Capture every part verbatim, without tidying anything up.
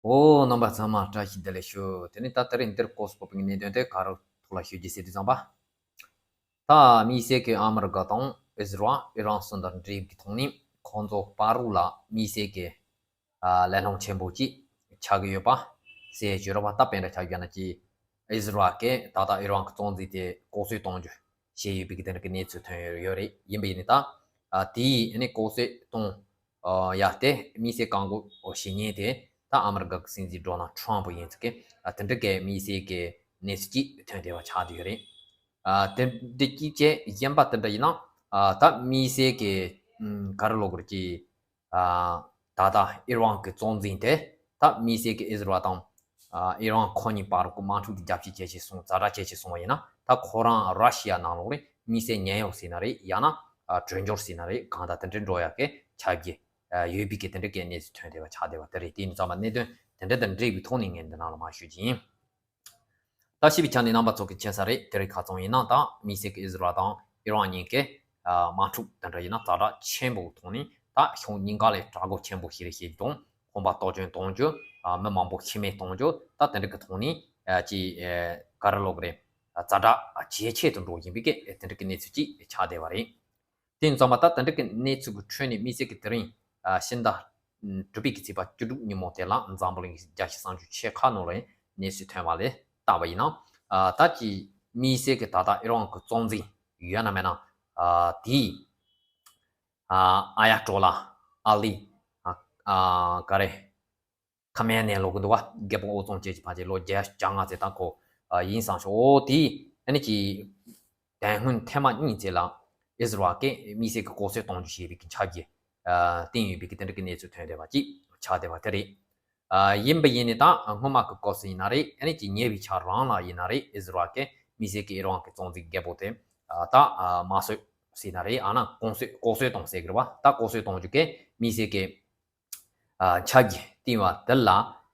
ཨོ། རྣམ་པ་ཚང་མ་བཀྲ་ཤིས་བདེ་ལེགས་ཞུ། དེ་ནས་ད་དེ་རིང་འདིར་གོ་སྐབས་ཀྱི་གནད་དོན་དེ་ག་རེ་ཐོག་ལ་ཞུ་རྒྱུ་ཟེར་དུས་ཙམ་པ། ད་དམིགས་བསལ་གྱི་ཨ་མི་རི་ཀ་དང་ཨིས་ར་ཨེལ་ཨི་རན་གསུམ་དང་འབྲེལ་གྱི་ཐོག་ནས་ཁོང་ཚོ་བར་དུ་ལ་དམིགས་བསལ་གྱི་ཨ་ལས་སླ་ཆེན་པོ་ཅིག་ཆགས་ཀྱི་ཡོད་པ་ཟེར་བརྗོད་རོགས་པ། ད་དཔེ་འདྲ་ཆགས་ཡོད་ན་ཅི། ཨིས་ར་ཨེལ་གྱིས་ད་ལྟ་ཨི་རན་གྱི་གཙོ་འཛིན་དེ་ལྐོག་གསོད་གཏོང་རྒྱུ་བྱས་ཡོད་པའི་གི་དེ་འདྲ་གི་གནས་ཚུལ་ཐོན་ཡོད་རེད། ཡིན་པ་ཡིན་ནའི་ད་ཨ་དེའི་ཨ་ནི་ལྐོག་གསོད་གཏོང་ཨ་ཡ་དེ་དམིགས་བསལ་བཀག་འགོག་བྱེད་མཁན་དེ་ད་ཨ་མི་རི་ཀ་གི་སྲིད་འཛིན་ཌོ་ནལ་ཊམ་ཕུ་ཡིན་ཚུལ་གྱི་ཨ་དེ་འདྲ་གི་དམིགས་བསལ་གྱི་གནས་ཚུལ་ཅིག་ཐོན་བསྡད་པ་ཆགས་བསྡད་ཡོད་རེད། ཨ་དེ་འདྲ་གཅིག་བྱས། གཞན་པ་དེ་འདྲ་ཡིན་ན་ཨ་ད་དམིགས་བསལ་གྱི་ཨམ་ག་རེ་ལབ་དགོས་རེད་ཀྱི། ཨ་ད་ལྟ་ཨི་རན་གྱི་གཙོ་འཛིན་དེ་ད་དམིགས་བསལ་གྱི་ཨིས་ར་ཨེལ་དང་ཨ་ཨི་རན་ཁོ་གཉིས་བར་གྱི་དམག་འཁྲུག་དེ་རྒྱབ་བཤིག་བྱེད་ཆེད་སོང་། ཛ་དྲག་བྱེད་ཆེད་སོང་བ་ཡིན་ན། ད་ཁོ་རང་ར་ཤི་ཡ་ནང་ལོགས་ལ་དམིགས་བསལ་ཉེན་གཡོལ་ཟེར་ན་རེད། ཡང་ན་ཨ་གྲོས་འཆར་ཟེར་ན་རེད། གང་ལྟར་དེ་འདྲ་འགྲོ་ཡག་གི་ཆ་རྐྱེན་ཨ་ཡོད་པའི་གི་དེ་འདྲ་གི་གནས་ཚུལ་ཐོན་བསྡད་པ་ཆགས་བསྡད་པ་དེ་རེད། དེ་ཡིན་ཙང་མ་གནད་དོན་དེ་འདྲ་དང་འབྲེལ་བའི་ཐོག་ནས་ངས་འདི་ནང་ལ་མར་ཞུ་རྒྱུ་ཡིན། ད་ཞིབ་པའི་ཆ་ནས་རྣམ་པ་ཚོ་གི་མཁྱེན་ས་རེད། དེ་རིང་ཁ་སང་ཡིན་ན་ད་དམིགས་བསལ་གྱི་ཨིས་ར་ཨེལ་དང་ཨི་རན་གཉིས་ཀྱི་ཨ་དམག་འཁྲུག་དེ་འདྲ་ཡིན་ན་ཛ་དྲག་ཆེན་པོའི་ཐོག་ནས་ད་ཕྱོགས་གཉིས་ཀ་ལ་དྲག་རྒོལ་ཆེན་པོ་ཞིག་རེད་ཞེས་དང་། གོམ་པ་གཏོར་སྐྱོན་གཏོང་རྒྱུ། ཨ་མི་མང་པོ་ཤི་རྨས་གཏོང་རྒྱུ། ད་དེ་འདྲ་གི་ཐོག་ནས་ཨ་ཅིག་ཨ་ག་རེ་ལབ་དགོས་རེད། ཛ་དྲག་ཇེ་ཆེ་དུ་འགྲོ་བཞིན་པའི་གི་དེ་འདྲ་གི་གནས་ཚུལ་ཅིག་ཆགས་བསྡད་པ་རེད། དེ་ཡིན་ཙང་མ་ད་དེ་འདྲ་གི་གནས་ཚུལ་གྱི་ཁྲོད་ནས་དམིགས་བསལ་གྱི་དེ་རིང་ཨ་ཕྱི་ཟླ་དྲུག་པའི་གི་ཚེས་པ་བཅུ་དྲུག་ཉིན་མོ་དེ་ལ་འཛམ་བུ་གླིང་རྒྱལ་སྤྱིའི་གསར་འགྱུར་ཆེ་ཁག་ནང་ལ་གནས་ཚུལ་ཐོན་པ་ལ་བལྟས་པ་ཡིན་ན། ཨ་ད་ཅིག་དམིགས་བསལ་གྱི་ད་ལྟ་ཨི་རན་གྱི་གཙོ་འཛིན་ཡོད་ན་མེད་ན་ཨ་དེས་ཨ་ཨ་ཡ་ཏོ་ལ་ཨ་ལི་ཨ་ཨ་ག་རེ། ཁ་མེ་ནེ་ལབ་གི་འདུག་བ། རྒྱལ་པོ་དབུ་བཙོང་བྱེད་ཀྱི་ཕལ་ཆེར་ལོ་བརྒྱད་ཅུ་གྱ་ལྔ་ཙམ་ད་ཁོ་ཨ་ཡིན་བསམ་ཤོག་འོ་དེ་ཨ་ནི་ཀྱི་དེ་སྔོན་ཐེངས་མ་གཉིས་ཙམ་ལ་ཨིས་ར་ཨེལ་གྱིས་དམིགས་བསལ་གྱི་ལྐོག་གསོད་གཏོང་རྒྱུ་བྱས་པའི་གི་ཆ་རྐྱེན་ཨ་བཏིང་ཡོད་པའི་གི་དེ་འདྲ་གི་གནས་ཚུལ་ཐོན་བསྡད་པ་ཅིག་ཆགས་བསྡད་པ་དེ་རེད། ཨ་ཡིན་པ་ཡིན་ནའི་ད་སྔོན་མ་གི་སྐབས་སུ་ཡིན་ན་རེད། ཨ་ནི་ཀྱི་ཉེ་བའི་ཆར་རང་ལ་ཡིན་ན་རེད། ཨིས་ར་ཨེལ་གྱིས་དམིགས་བསལ་གྱི་ཨི་རན་གྱི་གཙོ་འཛིན་རྒད་པོ་དེ་ཨ་ད་ཨ་དམར་གསོད་ཟེར་ན་རེད། ཨ་ན་ལྐོག་གསོད་ལྐོག་གསོད་གཏོང་ཟེར་གི་རེད་བ། ད་ལྐོག་གསོད་གཏོང་རྒྱུ་གི་དམིགས་བསལ་གྱི་ཨ་ཆ་རྐྱེན་བཏིང་བ་དེ་ལ་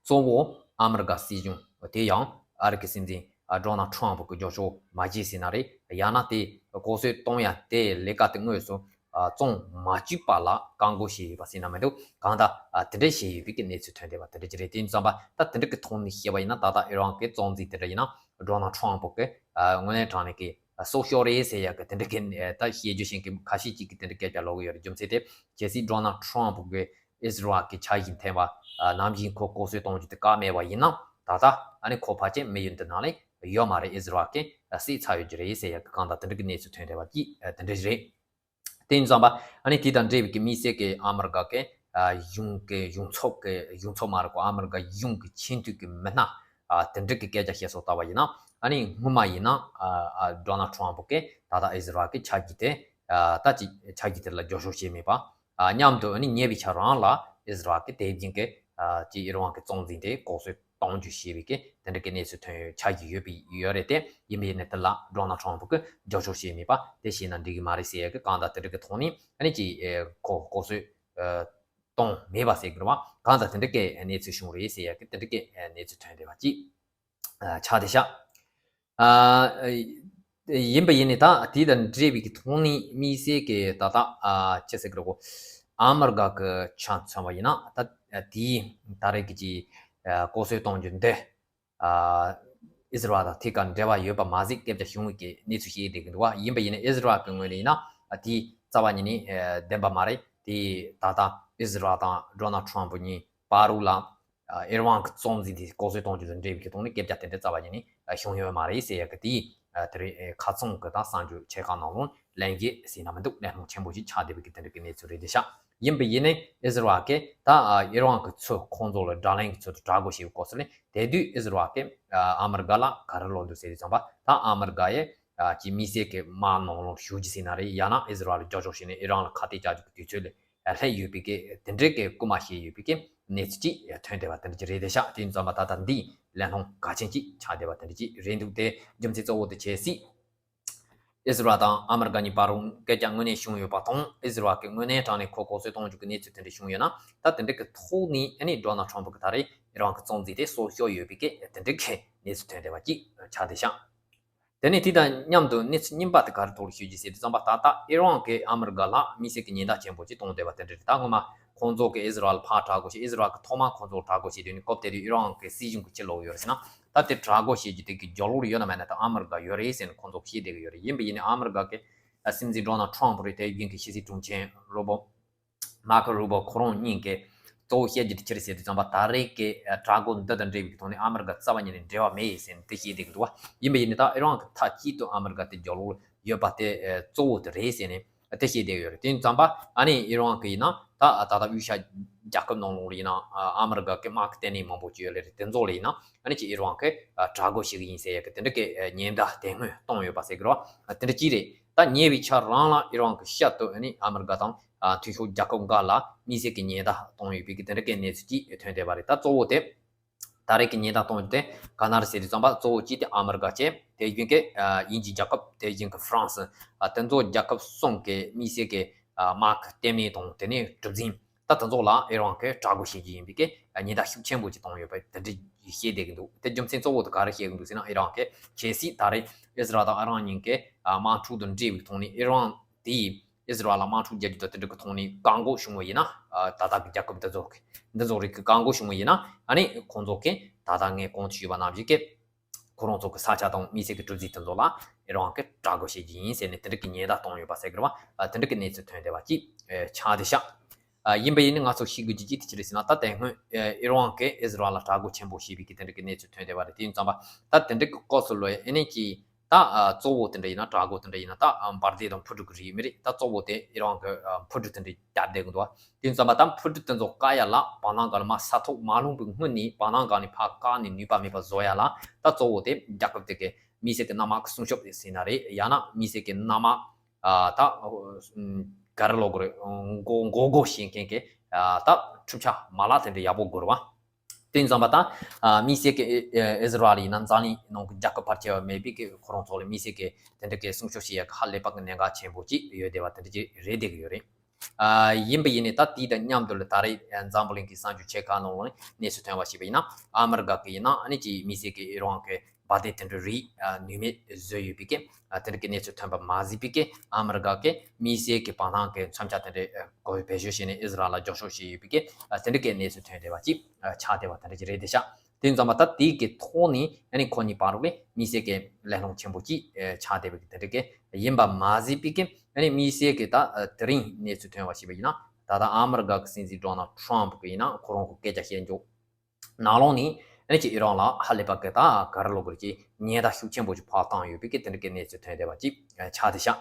གཙོ་བོ་ཨ་མི་རི་ཀ་སྲིད་གཞུང་དེ་ཡང་ཨ་རི་གི་སྲིད་འཛིན་ཨ་ཌོ་ནལ་ཊམ་ཕུ་གིས་རྒྱབ་སྐྱོར་མ་བྱས་ཟེར་ན་རེད། ཡང་ན་དེ་ལྐོག་གསོད་གཏོང་ཡ་དེ་ལས་ཀ་དེ་དངོས་སུ་ཨ་བཙོང་མ་བཅུག་པ་ལ་བཀག་འགོག་བྱས་ཡོད་པ་ཟེར་ན་མི་འདུག་གང་ལྟར་ཨ་དེ་འདྲ་བྱས་ཡོད་པའི་གི་གནས་ཚུལ་ཐོན་བསྡད་པ་དེ་འདྲ་ཅིག་རེད། དེ་ཡིན་ཙང་མ་ད་དེ་འདྲ་གི་ཐོག་ནས་བཤད་པ་ཡིན་ན། ད་ལྟ་ཨི་རན་གྱི་གཙོ་འཛིན་དེ་འདྲ་ཡིན་ན་ཌོ་ནལ་ཊམ་ཕུ་གིས་ཨ་དངོས་གནས་དྲང་གནས་ཀྱི་ཨ་སྲོག་ཤོར་རེད་ཟེར་ཡ་གི་དེ་འདྲ་གི་ཨ་ད་བཤད་རྒྱུ་ཤེས་མཁན་ཁ་ཤས་ཅིག་གིས་དེ་འདྲ་སྐད་ཆ་ལབ་གི་ཡོད་རེད། རྒྱུ་མཚན་དེ་གལ་སྲིད་ཌོ་ནལ་ཊམ་ཕུ་གིས་ཨིས་ར་ཨེལ་གྱི་ཆ་ཞིག་འཐེན་པ་ཨ་ནམ་ཞིག་ཁོ་ལྐོག་གསོད་གཏོང་རྒྱུ་དེ་བཀག་མེད་པ་ཡིན་ན། ད་ལྟ་ཨ་ནི་ཁོ་ཕལ་ཆེར་མི་ཡུལ་འདི་ནང་ལ་ཡོད་མ་རེད། ཨིས་ར་ཨེལ་གྱིས་ཨ་བསད་ཚར་ཡོད་རྒྱུ་རེད་ཟེར་ཡ་གི་གང་ལྟར་དེ་འདྲ་གི་གནས་ཚུལ་ཐོན་བསྡད་པ་ཅིག་ཨ་དེ་འདྲ་རེད། དེ་ཡིན་ཙང་པ་ཨ་ནི་དེ་དང་འབྲེལ་བའི་གི་དམིགས་བསལ་གྱི་ཨ་མི་རི་ཀ་གི་ཨ་གཞུང་གི་གཞུང་ཚབ་ཀྱི་གཞུང་ཚབ་མ་རེད་གོ་ཨ་མི་རི་ཀ་གཞུང་གི་ཆེས་མཐོའི་གི་མི་སྣ་ཨ་དེ་འདྲ་གི་སྐད་ཆ་བཤད་སྲོལ་ལྟ་བ་ཡིན་ན། ཨ་ནི་སྔོན་མ་ཡིན་ན་ཨ་ཨ་ཌོ་ནལ་ཊམ་ཕུ་གིས་ད་ལྟ་ཨིས་ར་ཨེལ་གྱི་ཆ་རྐྱེན་དེ་ཨ་ད་ཅི་ཆ་རྐྱེན་དེ་ལ་རྒྱབ་སྐྱོར་བྱས་མེད་པ། ཨ་མཉམ་དུ་ཨ་ནི་ཉེ་བའི་ཆར་རང་ལ་ཨིས་ར་ཨེལ་གྱིས་དེ་བཞིན་གྱི་ཨ་ཅི་ཨི་རན་གྱི་གཙོ་འཛིན་དེ་ལྐོག་གསོད་གཏོང་རྒྱུ་ཞེས་པའི་གི་དེ་འདྲ་གི་གནས་ཚུལ་ཐོན་ཡོད་ཆ་རྐྱེན་ཡོད་པའི་ཡོད་རེད་དེ། ཡིན་པ་ཡིན་ནའི་དེ་ལ་ཌོ་ནལ་ཊམ་ཕུ་གིས་རྒྱབ་སྐྱོར་བྱས་མེད་པ་དེ་བྱས་ན་འགྲིག་གི་མ་རེད་ཟེར་ཡ་གི་གང་ལྟར་དེ་འདྲ་གི་ཐོག་ནས་ཨ་ནི་ཅི་ཨེ་ཁོ་ལྐོག་གསོད་ཨེ་གཏོང་མེད་པ་ཟེར་གི་རེད་བ། གང་ལྟར་དེ་འདྲ་གི་གནས་ཚུལ་བྱུང་རེད་ཟེར་ཡ་གི་དེ་འདྲ་གི་ཨེ་གནས་ཚུལ་ཐོན་བསྡད་པ་ཅིག་ཨ་ཆགས་བསྡད་ཤག་ཨ་ཡིན་པ་ཡིན་ནའི་ད་དེ་དང་འབྲེལ་བའི་གི་ཐོག་ནས་དམིགས་བསལ་གི་ད་ལྟ་ཨ་ཅི་ཟེར་གི་རེད་གོ་ཨ་མི་རི་ཀ་གི་ཆ་མཚོན་པ་ཡིན་ན་ད་དེའི་ད་རེས་ཀྱི་ཅི་ཨ་ལྐོག་གསོད་གཏོང་རྒྱུ་འདི། ཨ་ཨིས་ར་ཨེལ་དང་ཐད་ཀར་འབྲེལ་བ་ཡོད་པ་མ་ཟད་སྐད་ཆ་བྱུང་བའི་གི་གནས་ཚུལ་ཞིག་བསྡད་ཀྱི་འདུག་བ། ཡིན་པ་ཡིན་ན་ཨིས་ར་ཨེལ་གྱི་ངོས་ནས་ཡིན་ན་ཨ་དེ་རྩ་བ་ཉིད་ནས་ཨ་བདེན་པ་མ་རེད། དེ་ད་ལྟ་ཨིས་ར་ཨེལ་དང་ཌོ་ནལ་ཊམ་ཕུ་གཉིས་བར་དུ་ལ་ཨ་ཨི་རན་གྱི་གཙོ་འཛིན་དེ་ལྐོག་གསོད་གཏོང་རྒྱུ་དང་འབྲེལ་བའི་གི་ཐོག་ནས་སྐད་ཆ་དེ་འདྲ་རྩ་བ་ཉིད་ནས་ཨ་བྱུང་ཡོད་མ་རེད་ཟེར་ཡ་གི་དེ་ཨ་དེ་རིང་ཨ་ཁ་སང་གི་ད་གསར་འགྱུར་ཆེ་ཁག་ནང་ལོགས་ལན་འགེབས་ཟེར་ན་མི་འདུག་ལན་ལྷུང་ཆེན་པོ་ཞིག་ཆགས་བསྡད་པའི་གི་དེ་འདྲ་གི་གནས་ཚུལ་རེད་དེ་ཤག་ཡིན་པ་ཡིན་ནའི་ཨིས་ར་ཨེལ་གྱིས་ད་ཨ་ཨི་རན་གྱི་ཚོས་ཁོང་ཚོ་ལ་དགྲ་ལན་གྱི་ཚུལ་དུ་དྲག་རྒོལ་བྱེད་པའི་སྐབས་སུ་ནི་དེ་དུས་ཨིས་ར་ཨེལ་གྱིས་ཨ་ཨ་མི་རི་ཀ་ལ་ག་རེ་ལབ་འདུག་ཟེར་དུས་ཙམ་པ། ད་ཨ་མི་རི་ཀ་ཡིས་ཨ་ཀྱི་དམིགས་བསལ་གྱི་དམག་ནང་ལོགས་ཞུགས་རྒྱུ་ཟེར་ན་རེད། ཡང་ན་ཨིས་ར་ཨེལ་ལ་རྒྱབ་སྐྱོར་བྱས་ནས་ཨི་རན་ལ་ཁ་གཏད་བཅག་རྒྱུ་གི་དུས་ཚོད་ལ་ཨ་སླེབས་ཡོད་པའི་གི་དེ་འདྲའི་གི་སྐུལ་མ་བྱས་ཡོད་པའི་གི་གནས་ཚུལ་ཅིག་ཐོན་བསྡད་པ་དེ་འདྲ་ཅིག་རེད་དེ་ཤག་དེ་ཡིན་ཙམ་པ་ད་ལྟ་འདི་ལན་ལྷུང་གལ་ཆེན་ཅིག་ཆགས་བསྡད་པ་དེ་འདྲ་ཅིག་རེད་འདུག་དེ་རྒྱུ་མཚན་གཙོ་བོ་དེ་གལ་སྲིད་ཨིས་ར་ཨེལ་དང་ཨ་མི་རི་ཀ་གཉིས་བར་རུ་སྐད་ཆ་དངོས་གནས་བྱུང་ཡོད་པ་དང་། ཨིས་ར་ཨེལ་གྱིས་དངོས་གནས་དྲང་གནས་ཁོ་ལྐོག་གསོད་གཏོང་རྒྱུ་གི་གནས་ཚུལ་དེ་འདྲ་བྱུང་ཡོད་ན། ད་དེ་འདྲ་གི་ཐོག་ནས་ཨ་ནི་ཌོ་ནལ་ཊམ་ཕུ་གིས་ད་རེས་ཨི་རན་གྱི་གཙོ་འཛིན་དེ་སྲོག་སྐྱོབ་ཡོད་པའི་གི་དེ་འདྲ་གི་གནས་ཚུལ་ཐོན་བསྡད་པ་ཅིག་ཆགས་བསྡད་ཤག་དེ་ནས་དེ་དང་མཉམ་དུ་གནས་ཚུལ་རྙིང་པ་དེ་ག་རེ་ཐོག་ལ་ཞུ་རྒྱུ་ཟེར་དུས་ཙམ་པ། ད་ལྟ་ཨི་རན་གྱིས་ཨ་མི་རི་ཀ་ལ་དམིགས་བསལ་གྱི་ཉེན་བརྡ་ཆེན་པོ་ཅིག་བཏང་བསྡད་པ་དེ་འདྲ་རེད། ད་སྔོན་མ་ ཁོང་ཚོ་གི་ཨི་ཟི་རལ་ཕར་དྲག་རྒོལ་བྱེད། ཨི་ཟི་རལ་གི་ཐོག་མར་ཁོང་ཚོ་དྲག་རྒོལ་བྱེད་དུས་ནི་སྐབས་དེ་དུས་ཨི་རན་གི་སྲིད་གཞུང་གི་ཕྱི་ལོགས་ཡོད་རེད་ཟེར་ན། ད་དེ་དྲག་རྒོལ་བྱེད་རྒྱུ་དེ་གི་རྒྱབ་ལོགས་ལ་ཡོད་ན་མེད་ན་ད་ཨ་མི་རི་ཀ་ཡོད་རེད་ཟེར་ནས་ཁོང་ཚོ་བཤད་བསྡད་གི་ཡོད་རེད། ཡིན་པ་ཡིན་ནའི་ཨ་མི་རི་ཀ་གི་སྲིད་འཛིན་ཌོ་ནལ་ཊམ་རེད། དེ་བཞིན་གི་ཕྱི་སྲིད་དྲུང་ཆེ་རོ་བོ་མར་ཀོ་རུ་བྷོ་ཁོ་རང་གཉིས་ཀས་གཙོ་བོ་བཤད་རྒྱུ་དེ་ཅི་རེད་ཟེར་དུས་ཙམ་པ་ད་རེས་ཀྱི་དྲག་རྒོལ་འདི་དང་འབྲེལ་བའི་ཐོག་ནས་ཨ་མི་རི་ཀ་རྩ་བ་ཉིད་ནས་འབྲེལ་བ་མེད་ཟེར་ནས་དེ་བཤད་བསྡད་གི་འདུག་བ། ཡིན་པ་ཡིན་ནའི་ད་ཨི་རན་གི་མཐའ་གཅིག་ཏུ་ཨ་མི་རི་ཀ་དེ་རྒྱབ་ལོགས་ཡོད་པ་དེ་གཙོ་བོ་དེ་རེད་ཟེར་ནས་དེ་བཤད་བསྡད་ཡོད་རེད། དེ་ཙམ་པ་ཨ་ནི་ཨི་རན་གི་ཡིན་ན་ད་ད་ལྟ་དབུས་ཤར་རྒྱལ་ཁབ་ནང་ལོགས་ལ་ཡིན་ན་ཨ་མི་རི་ཀ་གི་དམག་གི་ལྟེ་གནས་མང་པོ་ཅིག་ཡོད་ལེ་རེད། དེ་ཚོ་ལ་ཡིན་ན་ཨ་ནི་ཅིག་ཨི་རན་གི་དྲག་རྒོལ་བྱེད་གི་ཡིན་ཟེར་ཡ་གི་དེ་འདྲ་གི་ཉེན་བརྡ་དེ་སྔོན་བཏང་ཡོད་པ་ཟེར་གི་རེད་བ། དེ་འདྲ་ཅིག་རེད། ད་ཉེ་བའི་ཆར་རང་ལ་ཨི་རན་གི་ཤར་དུ་ཨ་ནི་ཨ་མི་རི་ཀ་དང་ཨ་མཐུན་ཕྱོགས་རྒྱལ་ཁབ་འགའ་ལ་དམིགས་བསལ་གྱི་ཉེན་བརྡ་བཏང་ཡོད་པའི་གི་དེ་འདྲ་གི་གནས་ཚུལ་ཅིག་ཐོན་བསྡད་པ་རེད། ད་གཙོ་བོ་དེ་ད་རེས་ཀྱི་ཉེན་བརྡ་གཏོང་རྒྱུ་དེ་ག་ན་རེད་ཟེར་དུས་ཙམ་པ་གཙོ་བོ་གཅིག་དེ་ཨ་མི་རི་ཀ་བྱས། དེ་བཞིན་གྱི་ཨ་དབྱིན་ཇིའི་རྒྱལ་ཁབ། དེ་བཞིན་གྱི་ཧྥ་རན་སི། ཨ་དེ་ཚོ་རྒྱལ་ཁབ་གསུམ་གྱི་དམིགས་བསལ་གྱི་ཨ་དམག་གི་ལྟེ་གནས་དང་དེ་ནས་གྲུ་གཟིངས། ད་དེ་ཚོ་ལ་ཨི་རན་གྱིས་དྲག་རྒོལ་བྱེད་རྒྱུ་ཡིན་པའི་གི་ཉེན་བརྡ་ཤུགས་ཆེན་པོ་ཅིག་བཏང་ཡོད་པ་དེ་འདྲ་བཤད་བསྡད་ཀྱི་འདུག་དེ་རྒྱུ་མཚན་གཙོ་བོ་དེ་ག་རེ་བཤད་ཀྱི་འདུག་ཟེར་ན། ཨི་རན་གྱིས་གལ་སྲིད་ད་རེས་ཨི་ཟི་རལ་དང་ཨི་རན་གཉིས་ཀྱི་ཨ་དམག་འཁྲུག་དང་འབྲེལ་བའི་ཐོག་ནས་ཨི་རན་དེས་ཨི་ཟི་རལ་ལ་དམག་འཁྲུག་རྒྱག་རྒྱུ་དང་དེ་འདྲ་གི་ཐོག་ནས་བཀག་འགོག་བྱུང་བ་ཡིན་ན། ཨ་ད་ལྟ་གི་རྒྱལ་ཁབ་འདི་ཚོ་གི་འདི་ཚོ་རིགས་ཀྱི་བཀག་འགོག་བྱུང་བ་ཡིན་ན། ཨ་ནི་ཁོང་ཚོ་གིས་ད་ལྟ་ངས་གོང་དུ་ཞུས་པ་ནང་བཞིན་གྱི་ཁོ་རང་ཚོ་གི་ས་ཆ་དང་དམིགས་བསལ་གྱི་གྲུ་གཟིངས་དེ་ཚོ་ལ་ཨི་རན་གྱིས་དྲག་རྒོལ་བྱེད་རྒྱུ་ཡིན་ཟེར་ནས་དེ་འདྲ་གི་ཉེན་བརྡ་བཏང་ཡོད་པ་ཟེར་གི་རེད་བ། ཨ་དེ་འདྲ་གི་གནས་ཚུལ་ཐོན་བསྡད་པ་ཅིག་ཨ་ཆགས་བསྡད་ཤག་ཨ་ཡིན་པ་ཡིན་ནའི་ང་ཚོ་ཤེས་དགོས་རྒྱུ་ཅིག་དེ་ཅི་རེད་ཟེར་ན། ད་དེ་སྔོན་ཨ་ཨི་རན་གྱིས་ཨི་ཟི་རལ་ལ་དྲག་རྒོལ་ཆེན་པོ་བྱས་པའི་གི་དེ་འདྲ་གི་གནས་ཚུལ་ཐོན་བསྡད་པ་རེད། དེ་ཡིན་ཙང་པ་ད་དེ་འདྲ་གི་སྐབས་སུ་ལོས་ཨ་ནི་ཅིག་ད་ཨ་གཙོ་བོ་དེ་འདྲ་ཡིན་ན། དྲག་རྒོལ་དེ་འདྲ་ཡིན་ན་ད་ཨ་འབར་མདེལ་དང་འཕུར་གྲུ་གི་རིགས་མི་རེད། ད་གཙོ་བོ་དེ་ཨི་རན་གྱི་ཨ་འཕུར་གྲུ་དེ་འདྲ་རྒྱག་བསྡད་གི་འདུག་དེ་ཙམ་པ་ད་འཕུར་གྲུ་དེ་ཚོ་བཀག་ཡ་ལ་བར་སྣང་སྒང་ལ་མར་ས་ཐོག་མ་ལྷུང་པའི་སྔོན་ནས་བར་སྣང་སྒང་ནས་ཕར་བཀག་ནས་ནུས་པ་མེད་པ་བཟོ་ཡ་ལ་ད་གཙོ་བོ་དེ་རྒྱལ་ཁབ་དེ་གི་དམིགས་བསལ་གྱི་གནམ་དམག་གི་སྲུང་སྐྱོབ་ཟེར་ན་རེད། ཡང་ན་དམིགས་བསལ་གྱི་གནམ་དམག་ཨ་ད་ག་རེ་ལབ་དགོས་རེད། མགོ་མགོ་སྐོར་བྱེད་མཁན་གྱི་ཨ་ད་འཕྲུལ་ཆས་མ་ལག་དེ་འདྲ་ཡག་པོ་དགོས་རེད་བ། དེ་ཡིན་ཙང་པ་ད་ཨ་དམིགས་བསལ་གྱི་ཨི་ཨི་ཟི་རལ་ཡིན་ན་འཛམ་གླིང་ནང་གི་རྒྱལ་ཁབ་ཕལ་ཆེ་བ་མེད་པའི་གི་ཁོ་རང་ཚོ་ལ་དམིགས་བསལ་གྱི་དེ་འདྲ་གི་སྲུང་སྐྱོབ་བྱེད་ཡ་གི་ཧ་ལས་པ་གི་གནད་འགག་ཆེན་པོ་ཅིག་ཡོད་བསྡད་པ་དེ་འདྲ་ཅིག་རེད་བསྡད་གི་ཡོད་རེད། ཨ་ཡིན་པ་ཡིན་ནའི་ད་དེ་དང་མཉམ་དུ་ལ་ད་རེས་འཛམ་བུ་གླིང་གི་གསར་འགྱུར་ཆེ་ཁག་ནང་ལ་གནས་ཚུལ་ཐོན་པ་ཞིག་པ་ཡིན་ན། ཨ་མི་རི་ཀ་གི་ཡིན་ན་ཨ་ནི་ཅིག་དམིགས་བསལ་གྱི་ཨི་རན་གྱི་འབར་མདེལ་དེ་འདྲ་རིགས་ཨ་ནུས་མེད་བཟོས་ཡོད་པའི་གི་ཨ་དེ་འདྲ་གི་གནས་ཚུལ་ཐོན་པ་མ་ཟད་པའི་གི་ཨ་མི་རི་ཀ་གི་དམིགས་བསལ་གྱི་བར་སྣང་གི་མཚོན་ཆ་དེ་འདྲ་ཨ་གོ་བེད་སྤྱོད་བྱས་ནས་ཨི་ཟི་རལ་ལ་རྒྱབ་སྐྱོར་བྱས་ཡོད་པའི་གི་ཨ་དེ་འདྲ་གི་གནས་ཚུལ་ཐོན་བསྡད་པ་ཅིག་ཨ་ཆགས་བསྡད་པ་དེ་འདྲ་ཅིག་རེད་བསྡད་ཤག་དེ་ཡིན་ཙང་མ་ད་དེ་གི་ཐོག་ནས་ཨ་ནི་ཁོ་གཉིས་བར་ལ་དམིགས་བསལ་གྱི་གླེང་སློང་ཆེན་པོ་ཅིག་ཨ་ཆགས་བསྡད་པའི་གི་དེ་འདྲ་གི་ཡིན་པ་མ་ཟད་པའི་གི་ཨ་ནི་དམིགས་བསལ་གྱི་ད་ཨ་དེ་རིང་གནས་ཚུལ་ཐོན་པ་ཞིག་པ་ཡིན་ན། ད་ལྟ་ཨ་མི་རི་ཀ་གི་སྲིད་འཛིན་ཌོ་ནལ་ཊམ་གི་ཡིན་ན་ཁོ་རང་གི་སྐད་ཆ་བཤད་རྒྱུ་ནང་ལོགས་ནས་ཨ་ནི་ཅིག་ཨི་རན་ལ་ཧ་ལས་པ་གི་ད་ག་རེ་ལབ་དགོས་རེད། ཅིག་ཉེན་བརྡ་ཤུགས་ཆེན་པོ་ཅིག་ཕར་བཏང་ཡོད་པའི་གི་དེ་འདྲ་གི་གནས་ཚུལ་ཐོན་བསྡད་པ་ཅིག་ཨ་ཆགས་བསྡད་ཤག་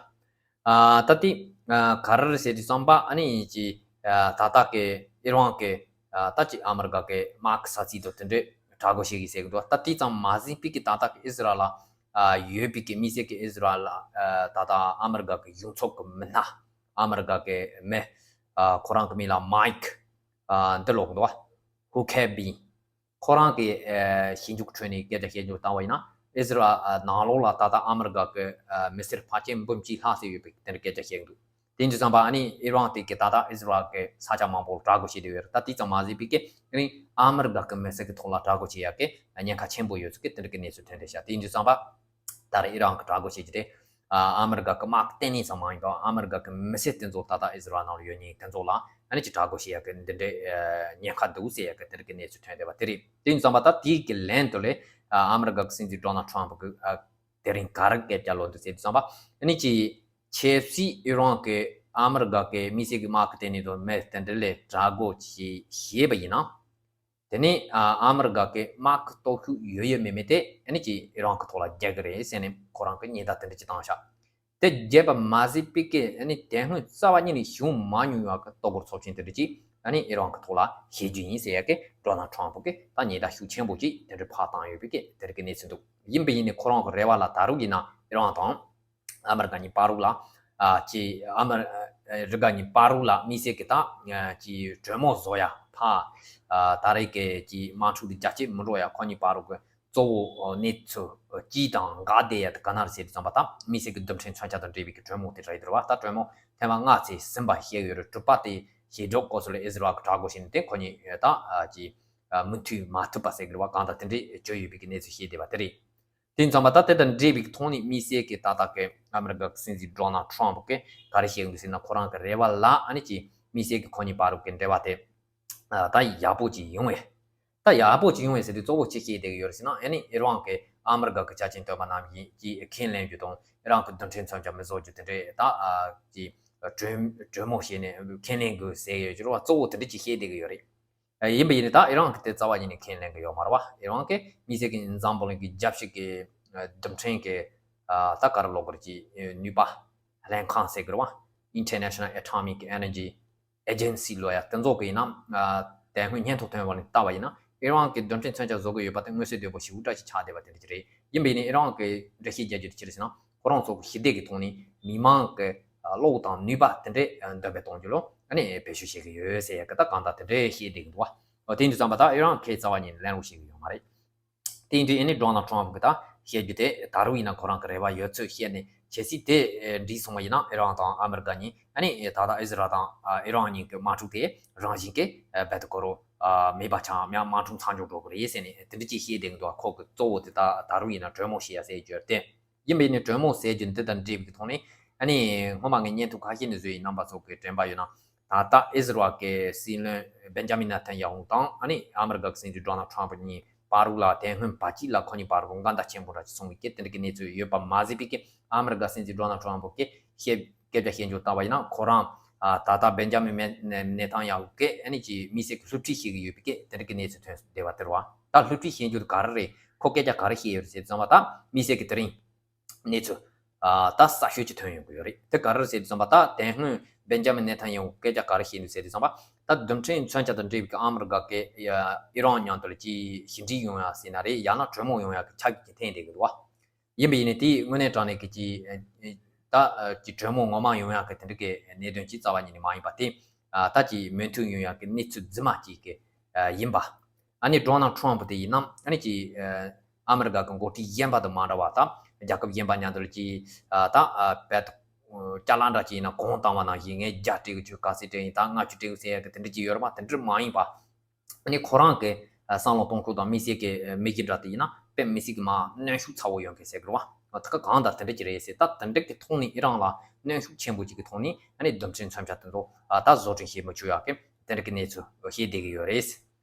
ཨ་ད་དེ་ཨ་ག་རེ་རེད་ཟེར་དུས་ཙམ་པ་ཨ་ནི་ཅིག་ཨ་ད་ལྟ་གི་ཨི་རན་གི་ཨ་ད་ཅིག་ཨ་མི་རི་ཀ་གི་དམག་གི་ས་ཚིགས་དང་དེ་འདྲའི་དྲག་རྒོལ་བྱེད་གི་ཟེར་གི་འདུག་ད་དེ་ཙམ་མ་ཟད་པའི་གི་ད་ལྟ་གི་ཨི་ཟི་རལ་ལ་ཨ་ཡོད་པའི་གི་དམིགས་བསལ་གི་ཨི་ཟི་རལ་ལ་ཨ་ད་ལྟ་ཨ་མི་རི་ཀ་གི་གཞུང་ཚབ་གི་མི་སྣ། ཨ་མི་རི་ཀ་གི་མི་ཨ་ཁོ་རང་གི་མིང་ལ་མའིཀ་ཨ་འདི་ལབ་གི་འདུག་བ། ཧུ་ཁེ་བི། ཁོ་རང་གི་ཨ་ཞིབ་འཇུག་ཁྲོད་ནས་སྐད་ཆ་བཤད་རྒྱུ་བཏང་བ་ཡིན་ན། ཨི་ཟི་རལ་ཨ་ནང་ལོགས་ལ་ད་ལྟ་ཨ་མི་རི་ཀ་གི་ཨ་མི་སེར་ཕལ་ཆེར་འབུམ་གཅིག་ལྷག་ཙམ་ཡོད་པའི་དེ་འདྲ་སྐད་ཆ་བཤད་གི་འདུག་དེ་ཡིན་དུས་ཙམ་པ་ཨ་ནི་ཨི་རན་དེ་གི་ད་ལྟ་ཨི་ཟི་རལ་གི་ས་ཆ་མང་པོ་ལ་དྲག་རྒོལ་བྱེད་བསྡད་ཡོད་རེད། ད་དེ་ཙམ་མ་ཟད་པའི་གི་ཨ་ནི་ཨ་མི་རི་ཀ་གི་མི་སེར་གི་ཐོག་ལ་དྲག་རྒོལ་བྱེད་ཡག་གི་ཉེན་ཁ་ཆེན་པོ་ཡོད་ཚུལ་གི་དེ་འདྲ་གི་གནས་ཚུལ་ཐོན་བསྡད་ཤག་དེ་ཡིན་དུས་ཙམ་པ། ད་རེས་ཨི་རན་གྱི་དྲག་རྒོལ་བྱེད་རྒྱུ་དེ། ཨ་ཨ་མི་རི་ཀ་གི་དམག་ལྟེ་གནས་ཙམ་མ་ཡིན་པར་ཨ་མི་རི་ཀ་གི་མི་སེར་དེ་ཚོ་ད་ལྟ་ཨི་ཟི་རལ་ནང་ལ་ཡོད་མཁན་དེ་ཚོ་ལ་ཨ་ནི་ཅིག་དྲག་རྒོལ་བྱེད་ཡག་གི་འདི་འདྲའི་ཨ་ཉེན་ཁ་འདུག་ཟེར་ཡག་གི་དེ་འདྲ་གི་གནས་ཚུལ་ཐོན་བསྡད་པ་དེ་རེད། དེ་ཡིན་ཙང་པ་ད་དེའི་གི་ལན་དུ་ལས་ཨ་ཨ་མི་རི་ཀ་གི་སྲིད་འཛིན་ཌོ་ནལ་ཊམ་ཕ་གི་ཨ་དེ་རིང་ག་རེ་སྐད་ཆ་ལབ་འདུག་ཟེར་དུས་ཙམ་པ། ཨ་ནི་ཅིག་ཆབ་སྲིད་ཨི་རན་གི་ཨ་མི་རི་ཀ་གི་དམིགས་བསལ་གི་དམག་གི་ལྟེ་གནས་དང་མི་དེ་འདྲ་ལ་དྲག་རྒོལ་བྱེད་བྱས་པ་ཡིན་ན། དེ་ནས་ཨ་ཨ་མི་རི་ཀ་གི་དམག་གི་སྟོབས་ཤུགས་ཡོད་ཡོད་མེད་མེད་དེ་ཨ་ནི་ཅིག་ཨི་རན་གི་ཐོག་ལ་རྒྱག་གི་རེད་ཟེར་ནས་ཁོ་རང་གི་ཉེན་བརྡ་དེ་འདྲ་ཅིག་བཏང་ཤག་དེ་བརྒྱབ་པ་མ་ཟད་པའི་གི་ཨ་ནི་དེ་སྔོན་རྩ་བ་ཉིད་ནས་བྱུང་མ་མྱོང་བ་གི་ལྟོ་གོས་ཚབས་ཆེན་དེ་འདྲ་ཅིག་ཨ་ནི་ཨི་རན་གི་ཐོག་ལ་བྱེད་རྒྱུ་ཡིན་ཟེར་ཡ་གི་ཌོ་ནལ་ཊམ་ཕ་གི་ད་ཉེན་བརྡ་ཤུགས་ཆེན་པོ་ཅིག་དེ་འདྲ་ཕར་བཏང་ཡོད་པའི་གི་དེ་འདྲ་གི་གནས་ཚུལ་འདུག་ཡིན་པ་ཡིན་ནའི་ཁོ་རང་གི་རེ་བ་ལ་ད་རུང་ཡིན་ན་ཨི་རན་དང་། ཨ་མི་རི་ཀ་གཉིས་བར་རུ་ལ། ཨ་ཅི་ཨ་མི་རི་ཀ་གཉིས་བར་རུ་ལ་དམིགས་བསལ་གྱི་ད་ཨ་ཅི་གྲོས་མོལ་བཟོ་ཡ་ཕ། ཨ་ད་རེས་ཀྱི་ཅི་དམག་འཁྲུག་འདི་རྒྱ་སྐྱེད་མི་འགྲོ་ཡ་ཁོ་གཉིས་བར་རུ་གི་གཙོ་བོ་གནས་ཚུལ་གཅིག་དང་འགལ་བསྡད་ཡ་དེ་ག་ན་རེད་ཟེར་དུས་ཙམ་པ། ད་དམིགས་བསལ་གྱི་རྡུལ་ཕྲན་མཚོན་ཆ་དང་འབྲེལ་བའི་གི་གྲོས་མོལ་དེ་རེད་དེ་རེད་བ། ད་གྲོས་མོལ་ཐེངས་མ་ལྔ་ཙམ་ཟིན་པ་ཞིག་ཡོད་རེད། དྲུག་པ་དེ་བྱེད་འགྲོ་སྐབས་སུ་ལ་ཨི་ཟི་རལ་གྱི་དྲག་རྒོལ་བྱས་ནས་དེ་ཁོ་གཉིས་ད་ཨ་ཅི་མུ་མཐུད་མ་ཐུབ་པ་ཟེར་གི་རེད་བ། གང་ལྟར་དེ་འདྲའི་བྱུང་ཡོད་པའི་གི་གནས་ཚུལ་བཤད་བསྡད་པ་དེ་རེད། དེ་ཡིན་ཙང་པ་ད་དེ་དང་འབྲེལ་བའི་ཐོག་ནས་དམིགས་བསལ་གྱི་ད་ལྟ་གི་ཨ་མི་རི་ཀ་གི་སྲིད་འཛིན་ཌོ་ནལ་ཊམ་ཕ་གིས་ག་རེ་བཤད་ཀྱི་འདུག་ཟེར་ན། ཁོ་རང་གི་རེ་བ་ལ་ཨ་ནི་ཅིག་ དམིགས་བསལ་གྱི་ཁོ་གཉིས་བར་གྱི་འབྲེལ་བ་དེ་ད་ཡག་པོ་ཅིག་ཡོང་བས། ད་ཡག་པོ་ཅིག་ཡོང་བས་ཟེར་དུས་གཙོ་བོ་ཅི་བཤད་བསྡད་ཀྱི་ཡོད་རེད་ཟེར་ན། ཨ་ནི་ཨི་རན་གྱི་ཨ་མི་རི་ཀ་གི་ཆ་རྐྱེན་བཏོན་པ་རྣམས་ཀྱིས་ཁས་ལེན་རྒྱུ་དང་ཨི་རན་གྱི་རྡུལ་ཕྲན་མཚོན་ཆ་མི་བཟོ་རྒྱུ་དེ་འདྲས་ད་ཀྱི་གྲོས་གྲོས་མོལ་བྱས་ནས་ཁས་ལེན་དགོས་ཟེར་ཡོད་ཀྱི་རེད་བ། གཙོ་བོ་དེ་འདྲས་ཅིག་བཤད་བསྡད་ཀྱི་ཡོད་རེད། ཡིན་པ་ཡིན་ནའི་ད་ཨི་རན་གྱིས་དེ་རྩ་བ་ཉིད་ནས་ཁས་ལེན་གྱི་ཡོད་མ་རེད་བ། ཨི་རན་གྱིས་དམིགས་བསལ་གྱི་འཛམ་བུ་གླིང་གི་རྒྱལ་སྤྱི་གི་རྡུལ་ཕྲན་གྱི་ད་ག་རེ་ལབ་དགོས་རེད། ཀྱི་ནུས་པ་ལྷན་ཁང་ཟེར་གྱི་རེད་བ། International Atomic Energy Agency ལབ་ཡ་དེ་ཚོ་གི་ཡིན་ན། དེ་སྔོན་སྙན་ཐོ་ཐོན་པ་ནས་བལྟས་པ་ཡིན་ན། ཨི་རན་གྱི་རྡུལ་ཕྲན་མཚོན་ཆ་བཟོ་གི་ཡོད་པ་དེ་མངོན་གསལ་དོད་པོ་ཞེ་པོ་འདྲ་ཞིག་ཆགས་བསྡད་པ་དེ་འདྲ་ཞིག་རེད། ཡིན་པ་ཡིན་ནའི་ཨི་རན་གྱིས་འགྲེལ་བཤད་རྒྱག་རྒྱུ་དེ་ཅི་རེད་ཟེར་ན། ཁོ་རང་ཚོ་གི་ཞི་བདེ་གི་ཐོག་ནས་མི་མང་གི་བློ་དང་ནུས་པ་དེ་འདྲས་འདོན་སྤེལ་གཏོང་རྒྱུ་ལ་ཨ་ནི་བེད་སྤྱོད་བྱེད་ཀྱི་ཡོད་ཟེར་ཡ་གི་ད་གང་ལྟར་དེ་འདྲས་བཤད་བསྡད་ཀྱི་འདུག་བ། འོ་དེ་འདྲ་བསམ་པ་ད་ཨི་རན་གྱིས་རྩ་བ་ཉིད་ནས་ལེན་རོགས་བྱེད་ཀྱི་ཡོད་མ་རེད། དེ་ཡིན་དུས་ཨ་ནི་ཌོ་ནལ་ཊམ་ཕ་གི་ད་བཤད་རྒྱུ་དེ་ད་རུང་ཡིན་ན་ཁོ་རང་གི་རེ་བ་ཡོད་ཚུལ་བཤད་ནས། གལ་སྲིད་དེ་འགྲིག་སོང་བ་ཡིན་ན་ཨི་རན་དང་ཨ་མི་རི་ཀ་གཉིས་ཨ་ནི་ད་ལྟ་ཨི་ཟི་རལ་དང་ཨི་རན་གཉིས་ཀྱི་དམག་འཁྲུག་དེ་རང་བཞིན་གྱིས་རྦད་དེ་ཁོ་རང་མེད་པ་ཆགས། མ་དམག་འཁྲུག་མཚམས་འཇོག་འགྲོ་གི་རེད་ཟེར་ནས་དེ་འདྲ་ཅིག་བཤད་བསྡད་ཀྱི་འདུག་ཁོ་གི་གཙོ་བོ་དེ་ད་ད་རུང་ཡིན་ན་གྲོས་མོལ་བྱེད་ཡ་ཟེར་རྒྱུ་དེ། ཡིན་པས་ནི་གྲོས་མོལ་ཟེར་རྒྱུ་འདི་དང་འབྲེལ་བའི་ཐོག་ནས་ཨ་ནི་སྔོན་མ་ངས་བརྙན་ཐུང་ཁ་ཤས་ནས་བཟོས་ཡིན། རྣམ་པ་ཚོ་གིས་དྲན་པ་ཡོད་ན། ད་ལྟ་ཨི་ཟི་རལ་གྱི་སྲིད་བློན་བེན་ཇ་མིན་ནེ་ཐན་ཡ་ཧུ་དང་ཨ་ནི་ཨ་མི་རི་ཀ་གི་སྲིད་འཛིན་ཌོ་ནལ་ཊམ་ཕ་གཉིས་བར་ལ་དེ་སྔོན་བར་དཀྱིལ་ལ་ཁོ་གཉིས་བར་ལ་འགལ་ཟླ་ཆེན་པོ་འདྲ་ཞིག་སོང་བའི་སྐད་དེ་འདྲ་གི་གནས་ཚུལ་ཡོད་པ་མ་ཟད་པའི་སྐད། ཨ་མི་རི་ཀ་སྲིད་འཛིན་ཌོ་ནལ་ཊམ་ཕ་གིས་བཤད་སྐད་ཆ་བཤད་རྒྱུ་ལྟ་བ་ཡིན་ན། ཁོ་རང་ད་ལྟ་བེན་ཇ་མིན་ནེ་ཐན་ཡ་ཧུ་གིས་ཨ་ནི་ཀྱི་དམིགས་བསལ་གྱི་སློབ་ཁྲིད་བྱེད་ཀྱི་ཡོད་པའི་སྐད་དེ་འདྲ་གི་གནས་ཚུལ་ཐོན་བསྡད་པ་དེ་རེད་བ། ད་སློབ་ཁྲིད་བྱེད་རྒྱུ་དེ་ག་རེ་རེད། ཁོ་སྐད་ཆ་ག་རེ་བཤད་ཡོད་རེད་ཟེར་ཙམ་པ་ད་དམིགས་བསལ་གྱི་དེ་རིང་། གནས་ཚུལ། ཨ། ད་གསར་ཤོས་ཅིག་ཐོན་ཡོང་གི་ཡོད་རེད། དེ་ག་རེ་རེད་ཟེར་དུས་ཙམ་པ་ད་དེ་སྔོན་བེན་ཇ་མིན་ནེ་ཐན་ཡ་ཧུ་སྐད་ཆ་ག་རེ་བཤད་འདུག་ཟེར་དུས་ཙམ་པ། ད་རྡུལ་ཕྲན་མཚོན་ཆ་དང་འབྲེལ་བའི་ཨ་མི་རི་ཀ་གི་ཨི་རན་མཉམ་དུ་ལ་ཅིག་ཞི་འགྲིག་ཡོང་ཡ་ཟེར་ན་རེད། ཡང་ན་གྲོས་མོལ་ཡོང་ཡ་གི་ཆ་རྐྱེན་འཐེན་བསྡད་ཀྱི་འདུག་བ། ཡིན་པ་ཡིན་ནའི་དེ་དངོས་གནས་དྲང་གནས་ཀྱི་ཅིག་ད་ཅིག་གྲོས་མོལ་ངོ་མ་ཡོང་ཡ་གི་དེ་འདྲ་གི་གནད་དོན་ཅིག་རྩ་བ་ཉིད་ནས་མ་ཡིན་པ་དེ། ད་ཅིག་མོས་མཐུན་ཡོང་ཡ་གི་གནས་ཚུལ་རྫུན་མ་ཅིག་གི་ཡིན་པ། ཨ་ནི་ཌོ་ནལ་ཊམ་ཕ་དེ་ཡིན་ན་ཨ་ནི་ཅིག་ཨ་མི་རི་ཀ་གི་འགོ་ཁྲིད་གཞན་པ་དང་མ་འདྲ་བ་དང་། རྒྱལ་ཁབ་གཞན་པ་མཉམ་དུ་ལ་ཅིག་ད་བལ་ཅ་ལག་འདྲ་ཅིག་ཡིན་ན་གོང་བཏང་བ་ནང་བཞིན་ངས་བརྒྱ་སྤྲད་གི་ཁྱོད་ག་ཚོད་སྤྲད་ཡིན། ད་ལྔ་བཅུ་སྤྲད་གི་ཟེར་ཡ་གི་དེ་འདྲ་ཅིག་ཡོད་རེད་པ། དེ་འདྲ་མ་ཡིན་པ། ཨ་ནི་ཁོ་རང་གི་བསམ་བློ་གཏོང་ཕྱོགས་དང་དམིགས་བསལ་གྱི་དམིགས་ཡུལ་འདྲ་དེ་ཡིན་ན་དཔེ་མི་སྲིད་གི་མ་གནོན་ཤུགས་ཚ་བོ་ཡོང་གི་ཟེར་གི་རེད་པ། ད་ག་གང་ལྟར་དེ་འདྲ་ཅིག་རེད་ཟེར། ད་དེ་འདྲ་གི་ཐོག་ནས་ཨི་རན་ལ་གནོན་ཤུགས་ཆེན་པོ་ཅིག་གི་ཐོག་ནས་ཨ་ནི་རྡུལ་ཕྲན་མཚོན་ཆ་དེ་ཚོ་ད་བཟོ་སྐྲུན་བྱེད་མི་ཆོག་ཡ་གི་དེ་འདྲ་གི་གནས་ཚུལ་བཤད་བསྡད་ཀྱི་ཡོད་རེད།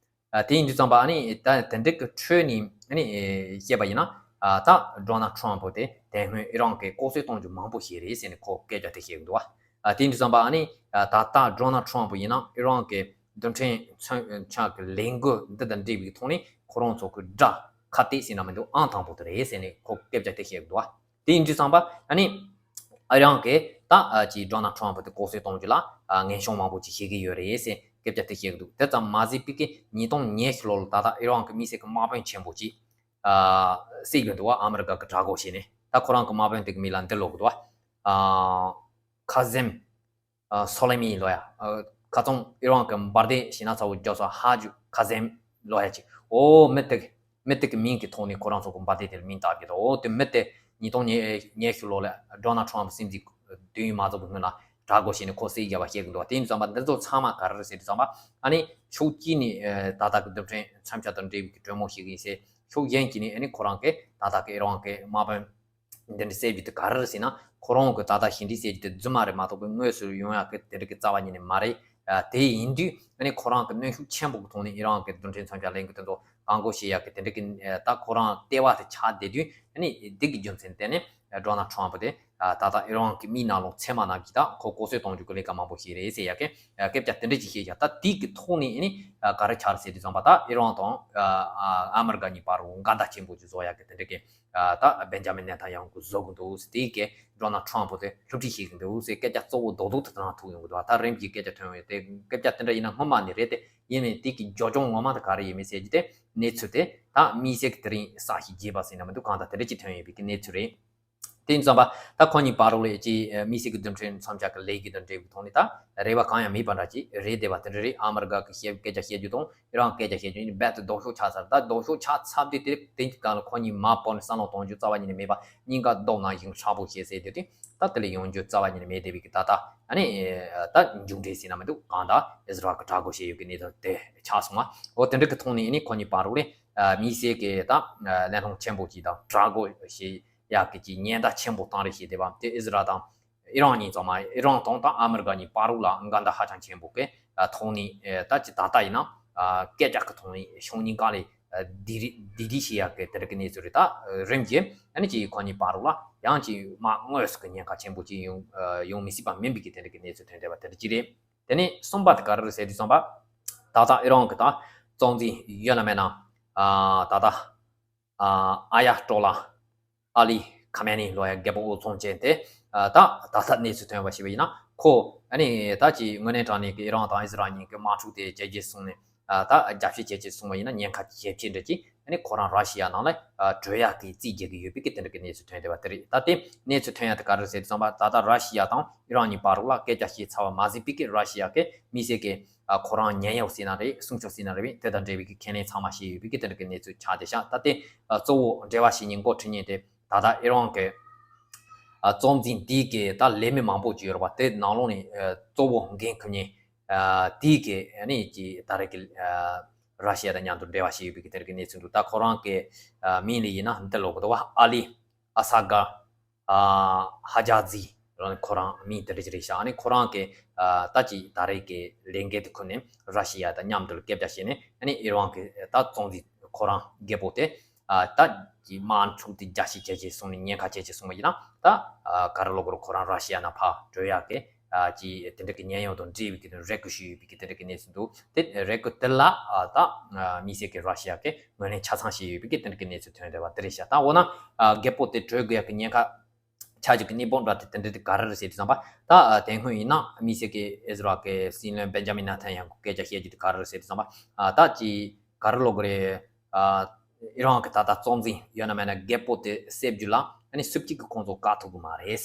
ཨ། དེ་ཡིན་དུས་ཙམ་པ་ཨ་ནི་ད་དེ་འདྲ་གི་ཁྲོད་ནས་ཨ་ནི་བཤད་པ་ཡིན་ན། ཨ། ད་ཌོ་ནལ་ཊམ་ཕ་དེ་དེ་སྔོན་ཨི་རན་གྱི་ལྐོག་གསོད་གཏོང་རྒྱུ་མང་པོ་བྱས་རེད་ཟེར་ནས་ཁོ་སྐད་ཆ་དེ་བཤད་ཀྱི་འདུག་བ། ཨ། དེ་ཡིན་དུས་ཙམ་པ་ཨ་ནི་ད་ལྟ་ཌོ་ནལ་ཊམ་ཕ་ཡིན་ན་ཨི་རན་གྱི་རྡུལ་ཕྲན་མཚོན་ཆ་གི་ལས་འགུལ་འདི་དང་འབྲེལ་བའི་ཐོག་ནས་ཁོ་རང་ཚོ་གི་དགྲ་ཁ་གཏད་ཟེར་ན་མི་འདུག་ཨང་དང་པོ་དེ་རེད་ཟེར་ནས་ཁོ་སྐད་ཆ་དེ་བཤད་ཀྱི་འདུག་བ། དེ་ཡིན་དུས་ཙམ་པ་ཨ་ནི་ཨི་རན་གྱིས་ད་ཅིག་ཌོ་ནལ་ཊམ་ཕ་དེ་ལྐོག་གསོད་གཏོང་རྒྱུ་ལ་ངན་སྐྱོན་མང་པོ་ཅིག་བྱེད་ཀྱི་ཡོད་རེད་ཟེར་སྐད་ཆ་དེ་བཤད་ཀྱི་འདུག་དེ་ཙམ་མ་ཟད་པའི་གི་ཉིས་སྟོང་ཉི་ཤུ་ལོ་ལ་ད་ལྟ་ཨི་རན་གྱི་དམིགས་བསལ་གྱི་དམག་དཔོན་ཆེན་པོ་ཅིག་ཨ། བསད་ཡོད་འདུག་བ། ཨ་མི་རི་ཀ་གི་དགྲ་བོ་བྱས་ནས། ད་ཁོ་རང་གི་དམག་དཔོན་དེ་གི་མིང་ལ་འདི་ལབ་ཀྱི་འདུག་བ། ཨ། ཁ་ཟེམ། ཨ། སོ་ལེ་མི་ལབ་ཡ། ཨ། ཁ་ཚང་ཨི་རན་གྱི་འབར་མདེལ་ཞེ་ན་ཚ་བོ་རྒྱག་ས་ཧ་ཇུ་ཁ་ཟེམ་ལབ་ཡ་ཅིག་འོ་མི་དེ་གི་མི་དེ་གི་མིང་གི་ཐོག་ནས་ཁོ་རང་ཚོ་གི་འབར་མདེལ་དེ་ལ་མིང་བཏགས་ཀྱི་འདུག་འོ་དེ་མི་དེ་ཉིས་སྟོང་ཉི་ཤུ་ལོ་ལ་ཌོ་ནལ་ཊམ་ཕ་སྲིད་འཛིན་དུས་ཡུན་མ་རྫོགས་པའི་སྔོན་ལ་དགྲ་བོ་བྱས་ནས་ཁོ་བསད་བཞག་པ་བཤད་ཀྱི་འདུག་དེ་ཡིན་ཙམ་པ་འདི་ཚོ་ཚང་མ་ག་རེ་རེད་ཟེར་དུས་ཙམ་པ། ཨ་ནི་ཕྱོགས་གཅིག་ནས་ད་ལྟ་གི་རྡུལ་ཕྲན་མཚོན་ཆ་དང་འབྲེལ་བའི་གྲོས་མོལ་བྱེད་ཀྱི་ཡིན་ཟེར། ཕྱོགས་གཞན་གཅིག་ནས་ཨ་ནི་ཁོ་རང་གིས་ད་ལྟ་གི་ཨི་རན་གྱི་དམག་དཔོན་འདི་འདྲ་བསད་རྒྱུ་དེ་ག་རེ་རེད་ཟེར་ན། ཁོ་རང་གིས་ད་ལྟ་ཞི་འགྲིག་བསད་རྒྱུ་དེ་རྫུན་མ་རེད་མ་གཏོགས་པའི་དངོས་སུ་ཡོང་ཡག་གི་དེ་འདྲ་གི་རྩ་བ་ཉིད་ནས་མ་རེད། ཨ། དེ་ཡིན་དུས་ཨ་ནི་ཁོ་རང་གི་གནོན་ཤུགས་ཆེན་པོ་གི་ཐོག་ནས་ཨི་རན་གྱི་རྡུལ་ཕྲན་མཚོན་ཆ་ལས་འགུལ་དེ་ཚོ་བཀག་འགོག་བྱེད་ཡག་གི་དེ་འདྲ་གི་ད་ཁོ་རང་ལྟེ་བ་དེ་ཆགས་བསྡད་དུས། ཨ་ནི་འདི་གི་རྒྱུ་མཚན་བརྟེན་ནས་ཌོ་ནལ་ཊམ་ཕ་དེ་ད་ལྟ་ཨི་རན་གྱི་མིའི་ནང་ལོགས་ཚད་མ་རྣམས་ཀྱིས་ད་ཁོ་ལྐོག་གསོད་གཏོང་རྒྱུ་གི་ལས་ཀ་མང་པོ་བྱས་རེད་ཟེར་ཡག་གི་སྐད་ཆ་དེ་འདྲ་ཅིག་བཤད་ཡག་ད་དེ་གི་ཐོག་ནས་ཨ་ནི་ག་རེ་ཆགས་རེད་ཟེར་དུས་ཙམ་པ། ད་ཨི་རན་དང་ཨ་མི་རི་ཀ་གཉིས་བར་འགལ་ཟླ་ཆེན་པོ་ཅིག་བཟོ་ཡག་གི་དེ་འདྲ་གི་ད་བེན་ཇ་མིན་ནེ་ཐན་ཡ་ཧུ་གིས་བཟོ་གི་འདུག་དེ་གི་ཌོ་ནལ་ཊམ་ཕ་དེ་སློབ་ཁྲིད་བྱེད་གི་འདུག་ཟེར་སྐད་ཆ་གཙོ་བོ་རྡོག་རྡོག་དེ་དང་ཐུག་ཡོང་གི་འདུག་ད་རིམ་གྱིས་སྐད་ཆ་ཐོན་ཡོད་དེ། སྐད་ཆ་དེ་འདྲ་ཡིན་ན་སྔོན་མ་ནས་རེད་དེ། ཡིན་ནའི་དེ་གི་རྒྱུ་ལྗོངས་ངོ་མ་དེ་ག་རེ་ཡིན་མིན་ཟེར་རྒྱུ་དེ། གནས་ཚུལ་དེ་ད་དམིགས་བསལ་གྱི་དེ་རིང་གསར་ཞིག་རྒྱས་པ་ཟེར་ན་མི་འདུག་གང་ལྟར་དེ་འདྲ་ཅིག་ཐོན་ཡོད་པའི་གི་གནས་ཚུལ་རེད། དེ་ཡིན་ཙམ་པ་ད་ཁོ་གཉིས་བར་ལ་ཅིག་དམིགས་བསལ་གྱི་རྡུལ་ཕྲན་མཚོན་ཆ་གི་ལས་ཀའི་དང་འབྲེལ་བའི་ཐོག་ནས་ད་རེ་བ་གང་ཡང་མེད་པ་འདྲ་ཅིག་རེད་བསྡད་པ་དེ་འདྲ་རེད། ཨ་མི་རི་ཀ་གི་བཤད་སྐད་ཆ་བཤད་རྒྱུ་དང་ཨི་རན་སྐད་ཆ་བཤད་རྒྱུ་ཡིན་རྦད་དེ་ལྡོག་ཕྱོགས་ཆགས་ཚར། ད་ལྡོག་ཕྱོགས་ཆགས་ཚར་དུས་དེ་དེ་གི་སྒང་ལ་ཁོ་གཉིས་མ་བོར་ནས་བསམ་བློ་གཏོང་རྒྱུ་རྩ་བ་ཉིད་ནས་མེད་པ། གཉིས་ཀ་ལྡོག་ན་ཡང་ཧྲག་པོ་བྱེད་ཟེར་དེ་དུས། ད་དེ་ལས་ཡོང་རྒྱུ་རྩ་བ་ཉིད་ནས་མེད་བསྡད་པའི་གི་ད་ལྟ་ཨ་ནི་ད་མཇུག་འབྲས་ཟེར་ན་མི་འདུག་གང་ལྟར་ཨི་ཟི་རལ་གྱིས་དྲག་རྒོལ་བྱས་ཡོད་ཀྱི་གནས་སྟངས་དེ་ཆགས་སོང་བ། འོ་དེ་འདྲ་གི་ཐོག་ནས་ཨ་ནི་ཁོ་གཉིས་བར་ལ་དམིགས་བསལ་གྱི་ད་གླེང་སློང་ཆེན་པོ་ཅིག་དང་དྲག་རྒོལ་བྱེད་ཡག་གི་ཅིག་ཉེན་བརྡ་ཆེན་པོ་བཏང་རེས་བྱས་བསྡད་པ་དེ་ཨི་ཟི་རལ་དང་ ཨི་རན་གཉིས་ཚང་མ་ཨི་རན་དང་དང་ཨ་མི་རི་ཀ་གཉིས་བར་ལ་འགལ་ཟླ་ཧ་ཅང་ཆེན་པོ་གི་ཐོག་ནས་ད་ཅི་ད་ལྟ་ཡིན་ན་སྐད་ཆ་གི་ཐོག་ནས་ཕྱོགས་གཉིས་ཀ་ལས་ལྡི་རི་ལྡི་ལི་ཞེས་ཡག་གི་དེ་རིགས་ཀྱི་གནས་ཚུལ་རེད། ད་རིམ་གྱིས་ཨ་ནི་ཅིག་ཁོ་གཉིས་བར་ལ་ཡང་ཅིག་མ་དངོས་སུ་གི་ཉེན་ཁ་ཆེན་པོ་ཅིག་ཡོང་ཡོང་མི་སྲིད་པ་མིན་པའི་གི་དེ་རིགས་ཀྱི་གནས་ཚུལ་ཐོན་བསྡད་པ་དེ་རིགས་ཅིག་རེད། དེ་ནས་གསུམ་པ་དེ་ག་རེ་རེད་ཟེར་དུས་ཙམ་པ་ད་ལྟ་ཨི་རན་གི་ད་གཙོ་འཛིན་ཡོད་ན་མེད་ན་ད་ལྟ་ཨ་ཡ་ཏོ་ལ་ཨ་ལི་ཁ་མེ་ནི་ལོ་ཡ་རྒད་པོ་འུ་ཚང་ཅན་དེ་ད་ད་ལྟ་གནས་ཚུལ་ཐོན་པ་ཞིག་ཡིན་ན་ཁོ་ཨ་ནི་ད་ཅི་དངོས་གནས་དྲང་གནས་ཀྱི་ཨི་རན་དང་ཨི་ཟི་རལ་གཉིས་ཀྱི་དམག་འཁྲུག་དེ་བྱས་རྗེས་སོང་ནས་ད་རྒྱབ་བཤིག་བྱས་རྗེས་སོང་བ་ཡིན་ན་ཉེན་ཁ་ཇེ་ཆེ་འདྲ་ཅིག་ཨ་ནི་ཁོ་རང་ར་ཤི་ཡ་ནང་ལ་བྲོས་ཡག་གི་རྩིས་རྒྱག་གི་ཡོད་པའི་གི་དེ་འདྲ་གི་གནས་ཚུལ་ཐོན་བསྡད་པ་དེ་རེད། ད་དེ་གནས་ཚུལ་ཐོན་ཡག་དེ་ག་རེ་ཟེར་དུས་ཙམ་པ་ད་ལྟ་ར་ཤི་ཡ་དང་ཨི་རན་གཉིས་བར་ལ་སྐད་ཆ་བཤད་ཚར་བ་མ་ཟིན་པའི་གི་ར་ཤི་ཡ་གི་མི་སེར་གི་ཁོ་རང་ཉེན་གཡོལ་ཟེར་ན་རེད། སྲུང་སྐྱོབ་ཟེར་ན་རེད། དེ་དང་འབྲེལ་བའི་གི་ཁས་ལེན་ཚང་མ་བྱས་ཡོད་པའི་གི་དེ་འདྲ་གི་གནས་ཚུལ་ཆགས་བསྡད་ཤག་ད་དེ་གཙོ་བོ་འབྲེལ་བ་བྱེད་མཁན་འགོ་ཁྲིད་མཁན་དེ་ད་ལྟ་ཨི་རན་གི་གཙོ་འཛིན་དེ་གི་ད་ལས་མི་མང་པོ་ཅིག་ཡོད་རེད་པ། དེ་ནང་ལོགས་ནས་གཙོ་བོ་འགན་འཁུར་མཁན་དེ་གི་ཨ་ནི་ཅིག་ད་རེས་ཀྱི་ར་ཤི་ཡ་དང་མཉམ་དུ་འབྲེལ་བ་བྱས་ཡོད་པའི་གི་དེ་རིགས་གནས་ཚུལ་འདུག་ད་ཁོ་རང་གི་མིང་ལ་ཡིན་ན་འདི་ལོག་གི་འདུག་བ། ཨ་ལི་ཨ་ས་ག་ཧ་ཇ་ཛི་རང་ཁོ་རང་མིང་དེ་འདྲ་ཅིག་རེད་ཤག་ཨ་ནི་ཁོ་རང་གི་ད་ཅིག་ད་རེས་ཀྱི་ལས་འགན་དེ་ཁུར་ནས་ར་ཤི་ཡ་དང་མཉམ་དུ་སྐད་ཆ་བཤད་ནས་ཨ་ནི་ཨི་རན་གི་ད་གཙོ་འཛིན་ཁོ་རང་རྒད་པོ་དེ། ཨ་ད་ཀྱི་དམག་འཁྲུག་དེ་རྒྱ་ཞིག་བྱས་བྱས་སོང་ནས་ཉེན་ཁ་བྱས་བྱས་སོང་བ་ཡིན་ན་ད་ཨ་ག་རེ་ལོག་རུ་ཁོ་རང་ར་ཤི་ཡ་ནང་ཕར་བྲོས་ཡག་གི་ཨ་ཀྱི་དེ་འདྲ་གི་ཉེན་གཡོལ་དང་འབྲེལ་བའི་གི་རེ་སྐུལ་ཞུས་ཡོད་པའི་གི་དེ་འདྲ་གི་གནས་ཚུལ་འདུག་དེ་རེ་སྐུལ་དེ་ལ་ཨ་ད་ཨ་མི་སེར་གི་ར་ཤི་ཡ་གི་ངོས་ནས་ཆ་ཚང་བྱས་ཡོད་པའི་གི་དེ་འདྲ་གི་གནས་ཚུལ་ཐོན་བསྡད་པ་དེ་རེད་ཤག་ད་འོ་ན་ཨ་རྒད་པོ་དེ་བྲོས་དགོས་ཡག་གི་ཉེན་ཁ་ཆགས་རྒྱུ་གི་གནས་སྤོང་འདྲ་དེ་དེ་འདྲ་དེ་ག་རེ་རེད་ཟེར་དུས་ཙམ་པ་ད་ཨ་དེ་སྔོན་ཡིན་ན་མི་སེར་གི་ཨི་ཟི་རལ་གི་སྲིད་བློན་བེན་ཇ་མིན་ནེ་ཐན་ཡཱ་ཧུ་སྐད་ཆ་བཤད་རྒྱུ་དེ་ག་རེ་རེད་ཟེར་དུས་ཙམ་པ་ཨ་ད་ཀྱི་ག་རེ་ལོག་གི་རེད། ཨ་ཨི་རན་གི་ད་ལྟ་གཙོ་འཛིན་ཡོད་ན་མེད་ན་རྒད་པོ་དེ་བསད་རྒྱུ་ལ་ཨ་ནི་སུ་གཅིག་གིས་ཁོང་ཚོ་བཀག་ཐུབ་གི་མ་རེད།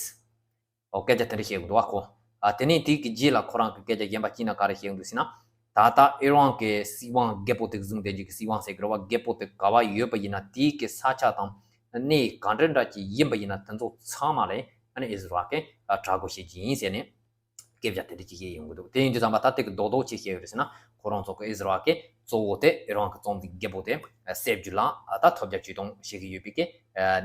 ཨོ་སྐད་ཆ་དེ་འདྲ་བཤད་གི་འདུག་བ་ཁོ། ཨ་དེ་ནས་དེ་གི་རྗེས་ལ་ཁོ་རང་གི་སྐད་ཆ་གཞན་པ་གཅིག་ན་ག་རེ་བཤད་གི་འདུག་ཟེར་ན། ད་ལྟ་ཨི་རན་གི་སྲིད་དབང་རྒད་པོ་དེ་བཟུང་བསྡད་རྒྱུ་གི་སྲིད་དབང་ཟེར་གི་རེད་བ། རྒད་པོ་དེ་ག་བ་ཡོད་པ་ཡིན་ན་དེ་གི་ས་ཆ་དང་གནས་ག་འདྲ་འདྲ་ཅིག་ཡིན་པ་ཡིན་ན་དེ་ཚོ་ཚང་མ་ལ་ཨ་ནི་ཨི་ཟི་རལ་གི་ཨ་དྲག་རྒོལ་བྱེད་རྒྱུ་ཡིན་ཟེར་ནས། སྐད་ཆ་དེ་འདྲ་ཅིག་བཤད་ཡོང་གི་འདུག་དེ་ཡིན་དུས་ཙམ་པ་ད་དེ་གི་རྡོག་རྡོག་ཅིག་བཤད་ཡོད་རེད་ཟེར་ན་ཁོ་རང་ཚོ་གི་ཨི་ཟི་རལ་གི་གཙོ་བོ་དེ་ཨི་རན་གི་གཙོ་འཛིན་རྒད་པོ་དེ་བསད་རྒྱུ་ལ་ད་ཐོལ་རྒྱག་ཇུས་གཏོང་བྱེད་ཀྱི་ཡོད་པའི་གི་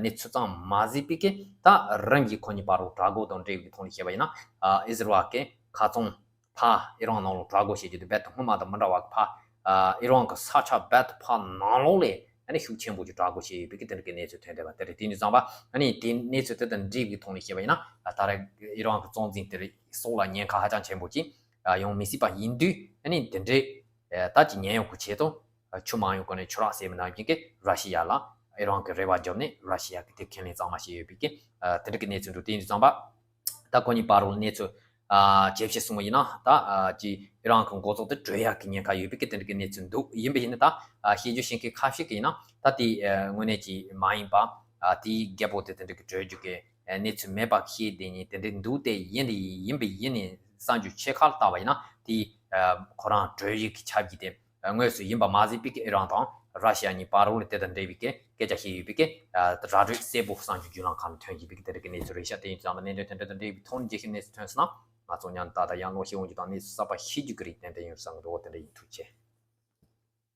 གནས་ཚུལ་ཙམ་མ་ཟད་པའི་གི་ད་རིམ་གྱིས་ཁོ་གཉིས་བར་རུ་དྲག་རྒོལ་དང་འབྲེལ་བའི་ཐོག་ནས་བཤད་པ་ཡིན་ན་ཨི་ཟི་རལ་གི་ཁ་ཚང་ཕ་ཨི་རན་ནང་ལ་དྲག་རྒོལ་བྱེད་རྒྱུ་དེ་རྦད་དེ་སྔོན་མ་དང་མི་འདྲ་བ་གི་ཕ་ཨི་རན་གི་ས་ཆ་རྦད་དེ་ཕ་ནང་ལོགས་ལ་ཨ་ནི་ཤུགས་ཆེན་པོ་ཅིག་དྲག་རྒོལ་བྱེད་ཡོད་པའི་གི་དེ་འདྲ་གི་གནས་ཚུལ་ཐོན་བསྡད་པ་དེ་རེད། དེ་ཡིན་དུས་ཙམ་པ་ཨ་ནི་དེ་གནས་ཚུལ་དེ་དང་འབྲེལ་བའི་ཐོག་ནས་བཤད་པ་ཡིན་ན་ད་རེས་ཨི་རན་གི་གཙོ་འཛིན་དེ་རིགས་སྲོག་ལ་ཉེན་ཁ་ཧ་ཅང་ཆེན་པོ་ཅིག་ཡོང་མི་སྲིད་པ་ཡིན་དུས་ཨ་ནི་དེ་འདྲའི་ད་ཀྱི་ཉེན་གཡོལ་གྱི་ཆེད་དུ་ཆུ་མང་ཡོང་གོ་ནས་ཆུ་རགས་ཟེར་མི་ནང་བཞིན་གྱི་ར་ཤི་ཡ་ལ་ཨི་རན་གྱི་རེ་བ་བརྒྱབ་ནས་ར་ཤི་ཡ་གི་དེ་ཁས་ལེན་གཙང་མ་བྱས་ཡོད་པའི་གི་དེ་འདྲ་གི་གནས་ཚུལ་འདུག་དེ་ཡིན་དུས་ཙམ་པ་ད་ཁོ་གཉིས་བར་རུ་གནས་ཚུལ་ཇེ་ཆེ་སོང་བ་ཡིན་ན་ད་ཀྱི་ཨི་རན་གྱི་འགོ་ཚོགས་དེ་གྲོལ་ཡག་གི་ཉེན་ཁ་ཡོད་པའི་གི་དེ་འདྲ་གི་གནས་ཚུལ་འདུག་ཡིན་པ་ཡིན་ན་ད་ཤེས་རྒྱུ་ཤེས་མཁན་ཁ་ཤས་ཀྱི་ཡིན་ན་ད་དེ་དངོས་གནས་ཀྱི་མ་ཡིན་པ་དེའི་རྒད་པོ་དེ་དེ་འདྲ་གི་གྲོལ་རྒྱུ་གི་གནས་ཚུལ་མེད་པ་ཤེས་བསྡད་མཁན་དེ་འདྲའི་འདུག་དེ་ཡིན་ཡིན་པ་ཡིན་ནས་གསར་འགྱུར་ཕྱེད་ཀ་ལ་བལྟས་པ་ཡིན་ན་དེ་ཁོ་རང་གྲོལ་ཡག་གི་ཆ་རྒྱུས་དེ་དངོས་སུ་ཡིན་པ་མ་ཟད་པའི་གི་ཨི་རན་དང་ར་ཤི་ཡ་གཉིས་བར་རུ་ལ་དེ་དང་འབྲེལ་བའི་གི་སྐད་ཆ་བཤད་ཡོད་པའི་གི་ར་སྤྲོད་གསལ་པོ་གསར་འགྱུར་བརྒྱུད་ལམ་ཁག་ལ་ཐོན་ཡོད་པའི་གི་དེ་འདྲ་གི་གནས་ཚུལ་རེད་ཤག་དེ་ཡིན་དུས་ཙམ་པ་གནད་དོན་དེ་འདྲ་དང་འབྲེལ་བའི་ཐོག་ནས་རྒྱས་ཤིང་གནས་ཚུལ་ཐོན་སོང་ན་ང་ཚོ་མཉམ་དུ་ད་ལྟ་ཡང་ལོག་ཤེས་འོང་རྒྱུ་དང་གནས་ཚུལ་གསར་པ་ཤེས་རྒྱུ་གི་རིགས་ཏན་ཏན་ཡོང་བསམ་གི་འདུག་དེ་འདྲ་ཡིན། ཐུགས་རྗེ་ཆེ།